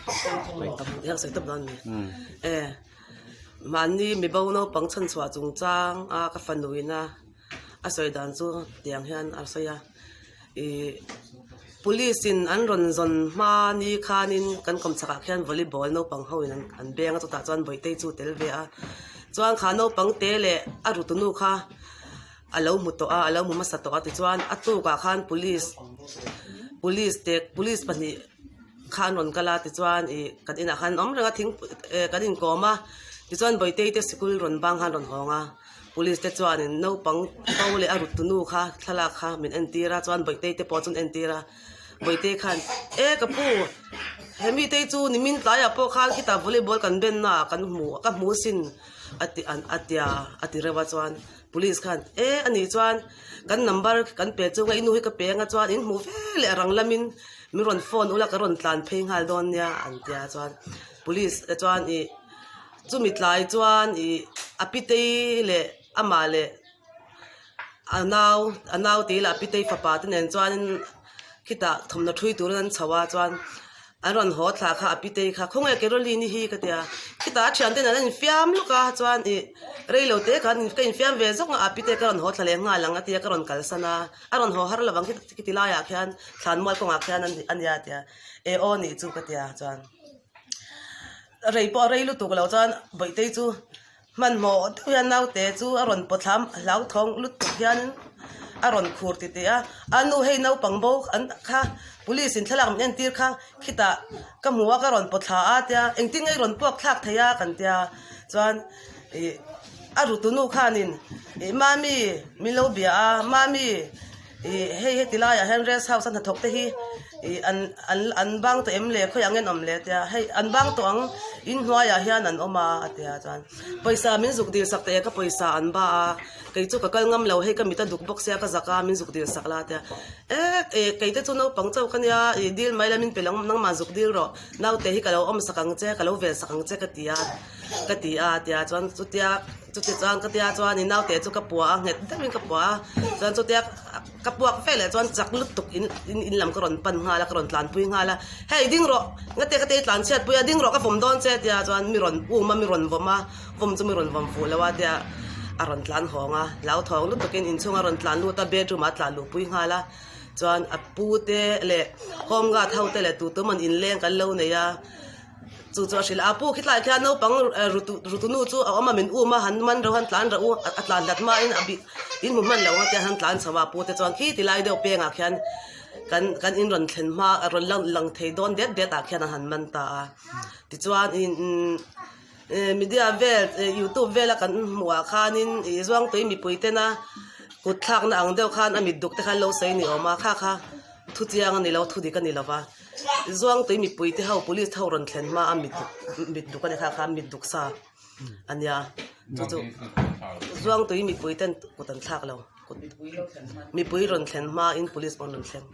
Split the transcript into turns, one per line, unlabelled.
Tiang sawi tawp dawn mi. E mahni mibo naupang chhanchhuah chungchang a ka fanu ina a sawi dan chu tiang hian a sawi a. Ih police in an rawn zawn hma ni khanin kan kawmchhak ah khian volleyball naupang ho in an beng a chutah chuan bawihte chu a tel ve a. Chuan kha naupang te leh a rutunu kha a lo hmu tawh a a lo hmu hmasa tawh a tichuan a tukah khan police police te police pahnih kha an rawn kal a tichuan ih kan inah khan an awm reng a thing eh kan inkawm a tichuan bawihte te sikul rawn bang khan an rawn hawng a police te chuanin naupang bo leh a rut tunu kha thlalak kha min entir a chuan bawihte te pawh chu an entir a bawihte khan e ka pu hemi te chu nimin tlaiah pawh khan khitah volleyball kan ben naah kan hmu ka hmu sin a ti an a tia a ti reuh a chuan. Police khan e a nih chuan kan number kan pe chunga i nu hi ka pe anga chuan in hmuh ve leh a rang lamin min rawn phone ula ka rawn tlan phei nghal dawn nia an tia chuan police te chuan ih chumi tlai chuan ih a pitei leh amah leh a nau a nau tih lah a pitei fapa te nen chuanin khitah thawmhnaw ṭhui turin an chho a chuan. An rawn haw thla kha a pitei kha khawnge Caroline-i hi ka ti a, khitah a thiante nen an infiam lawk a chuan ih reilo te khan ka infiam ve zawk a, a pitei ka rawn haw thla leh nghal ang a ti a ka rawn kalsan a, a rawn haw har lovang khiti laiah khian thlanmual kawngah khian a nia a ti a, e aw nih chu ka ti a chuan rei pawh a rei lutuk lo chuan Bawihtei chu. Hmanhmawh deuh hian naute chu a rawn pawt thlam hlauthawng lutuk hian a rawn khur ti tih a, a nu hei naupang bo an kha police in thlalak min entir kha khitah ka hmu a ka rawn pawt thla a tia engtin nge i rawn puak thlak thei a kan tia chuan ih a rutu nu khanin ih mami min lo bia a mami. Ih hei heti laiah hian rest house a hnathawk te hi ih an an an bang tawh em le khawiah nge an awm le tia hei an bang tawh ang inhnuaiah hian an awm a a tia chuan pawisa min zuk dil sak teh ka pawisa an ba a kei chu ka kal ngam lo hei ka mit a duk bawk sia ka zak a min zuk dil sak la tia eh eh kei te chu naupang chauh ka nia ih dil mai la min pe lo nangmah zuk dil rawh naute hi ka lo awm sak ang che ka lo vel sak ang che ka ti a ka ti a tia chuan chutia. Chuti chuan ka tia chuan i naute chu ka pua a, nghet deuhin ka pua a, chuan chutia ka puak ve leh chuan chak lutuk in in lam ka rawn pan nghal a, ka rawn tlanpui nghal a, hei ding rawh ngate ka tei tlan chhiat pui a, ding rawh ka vawm dawn che tia chuan mi rawn um a, mi rawn vawm a, vawm chu mi rawn vawm fuh lo a tia a rawn tlan hawng a, hlauthawng lutukin inchhung a rawn tlan lut a, bedroom ah a tlan luhpui nghal a, chuan a pu te leh home guard ho te leh tu tu emaw inleng kan lo nei a. Chu chu a hrilh a, pu khitlaiah khian naupang rutu nu chu a awm a, min um a, han man reuh han tlan reuh u, a tlan hlat hmain a bih in hmu hman lo ang a tia han tlan chho a, pu te chuan khi ti lai deuh pengah khian kan kan in rawn thlen hma a rawn lang lang thei dawn det det ah khian a han man ta a, tichuan in media vel youtube vela kan hmuh ah khanin ih Zuangtui mipui tena kut thlakna ang deuh khan a mit duk te khan lo sawi ni awm a, kha kha thu chiang a ni lo thu dik a ni lo va. Zuangtui mipui te ho police ho rawn thlen hma a mit duk mit duk a ni kha kha mit duk sa a nia chu chu Zuangtui mipui ten kut an thlak lo kut mipui rawn thlen hma in police pawh an rawn thleng.